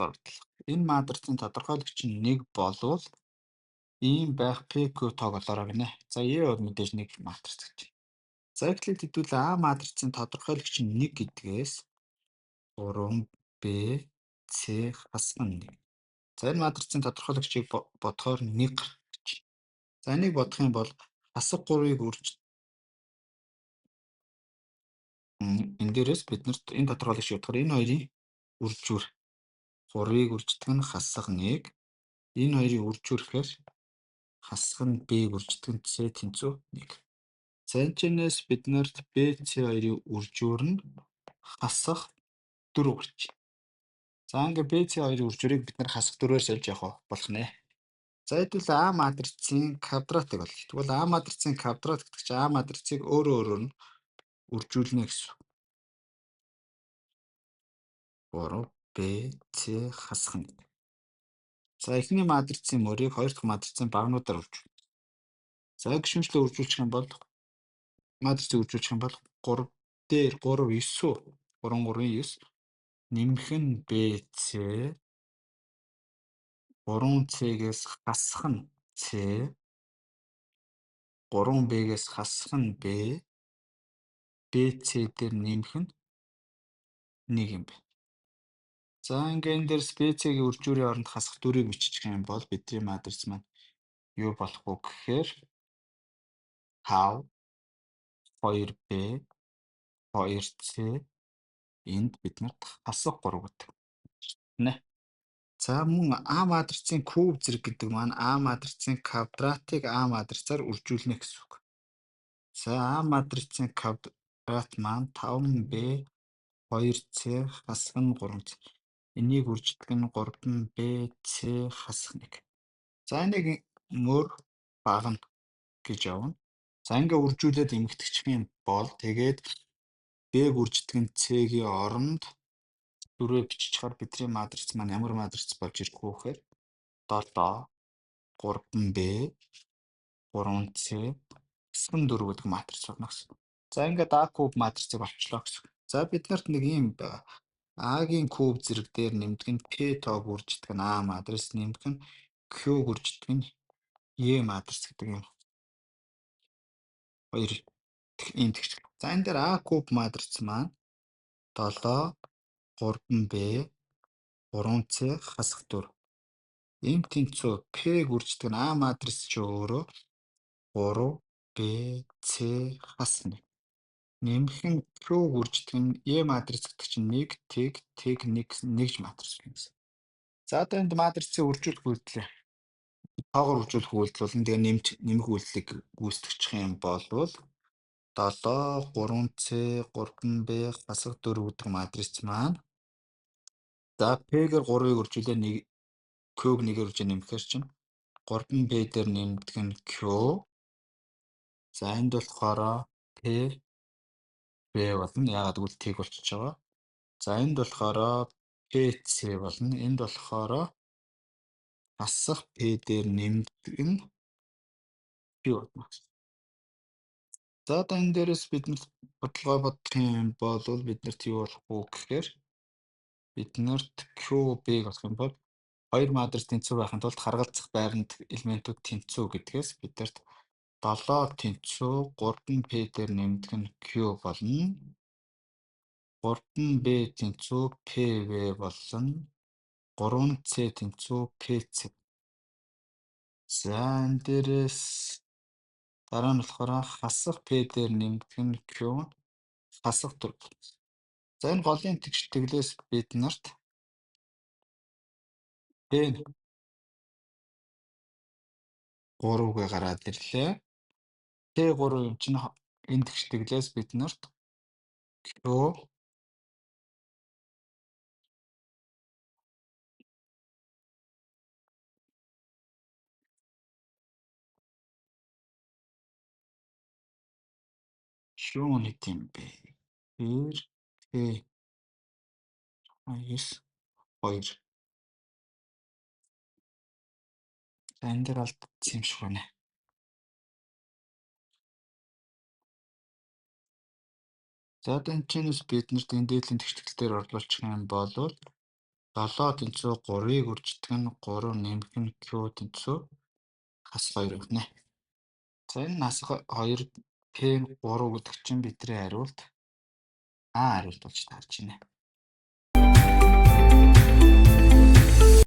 дугаар батлах. Энэ матрицын тодорхойлогч нь 1 болвол ийм байх PQ тоог олоорой гинэ. За E бол мэдээж нэг матриц гэж. За эхлээд хэдүүлээ А матрицын тодорхойлогч нь 1 гэдгээс 3 B C хасах нь 1. За энэ матрицын тодорхойлогчийг бодохоор 1 гарч. За энийг бодох юм бол хасах 3-ыг үрж энэ дээрээс бид нарт энэ тодорхойлогчийг бодохоор энэ хоёрын үржүүр 3-ыг үрждэг нь хасах 1, энэ хоёрын үржүүр гэхээр хасах нь B-г үрждэг нь C тэнцүү 1. За энэ чэнэс бид нарт B, C хоёрын үржүүр нь хасах 4 гарч. За ингээ B, C хоёрын үржүүрийг бид нар хасах 4-ээр сольж явах болох нэ. За хэдүүл А матрицын квадратыг олъё. Тэгвэл А матрицын квадрат гэдэг чинь А матрицыг өөрөө өөрөөр нь үржүүлнэ гэсэн. 3 B, C хасах 1. За эхний матрицын мөрийг хоёр дахь матрицын багнуудаар үржүүлнэ. За гişүнчлээ үржүүлчих юм бол матрицыг үржүүлчих юм бол 3 дээр 3 9 3 3 9 нэмэх нь B, C 3 C-гээс хасах нь C 3 B-гээс хасах нь B B, C дээр нэмэх нь 1 юм байна. За ингээ энэ дээрс B, C-гийн үржүүрийн оронд хасах 4-ийг биччих юм бол бидний матриц маань юу болох вэ гэхээр 5 2B 2C энд бид нарт хасах 3 гэдэг. Нэ. За мөн А матрицын куб зэрэг гэдэг маань А матрицын квадратыг А матрицаар үржүүлнэ гэсэн үг. За А матрицын квадрат маань 5B 2C хасах нь 3C. Энийг үрждэг нь 3B C хасах 1. За энийг мөр багна гэж явна. За ингээ үржүүлээд эмгэгдчих юм бол тэгээд B-г үрждэг нь C-гийн оронд 4-өө биччихээр бидний матриц маань ямар матриц болж ирэх вэ гэхээр 7 3B 3C 4 гэдэг матриц болно гэсэн. За ингээд А куб матрицыг олчлоо гэсэн. За бид нарт нэг юм байгаа. А-гийн куб зэрэг дээр нэмдэг нь P тоог үрждэг нь А матриц нэмдэг нь Q үрждэг нь E матриц гэдэг юм. Хоёр ийм тэгш. За энэ дээр А куб матриц маань 7 3B 3C хасах 4. Ийм тэнцүү P үрждэг нь А матриц чи өөрөө 3B C хасах 1. Нэмэх нь Q үрждэг нь E матриц гэдэг чинь 1 тэг тэг 1 гэсэн нэгж матриц байна гэсэн. За одоо энд матрицыг үржүүлэх үйлдэлээ. Тоогоор үржүүлэх үйлдэл болно. Тэгээ нэмж нэмэх үйлдэлийг гүйцэтгэх юм бол 7 3C 3B хасах 4 гэдэг матриц маань за P-гээр 3-ыг үржүүлээ 1 Q-г 1-ээр үржээ нэмэхээр чинь 3B дээр нэмдэг нь Q. За энд болохоор P B болно. Яагаад гэвэл тэг болчихж байгаа. За энд болохоор PC болно. Энд болохоор хасах P дээр нэмдэг нь Q болно. За одоо энэ дээрээс бид нар бодлогоо бодох юм бол бид нарт юу болох вэ гэхээр бид нарт Q B-г олох юм бол хоёр матриц тэнцүү байхын тулд харгалзах байранд элементүүд тэнцүү гэдгээс бид нарт 7 тэнцүү 3P дээр нэмдэг нь Q болно. 3B тэнцүү PV болно. 3C тэнцүү PC. За энэ дээрээс дараа нь болохоор хасах P дээр нэмдэг нь Q хасах 4. За энэ голын тэгш тэглээс бид нарт P 3-гээ гараад ирлээ. P3 юм чинь энэ тэгш тэглээс бид нарт Q юу нэг юм бэ? 2 P 9 2. За энэ дээр алдсан юм шиг байна. За одоо энэ чинээс бид нарт энэ дээдлийн тэгштгэл дээр орлуулчих юм бол 7 тэнцүү 3-ыг үрждэг нь 3 нэмэх нь Q тэнцүү хасах 2 байна. За, энэ хасах 2 P 3 гэдэг чинь бидний хариулт А хариулт болж таарч байна.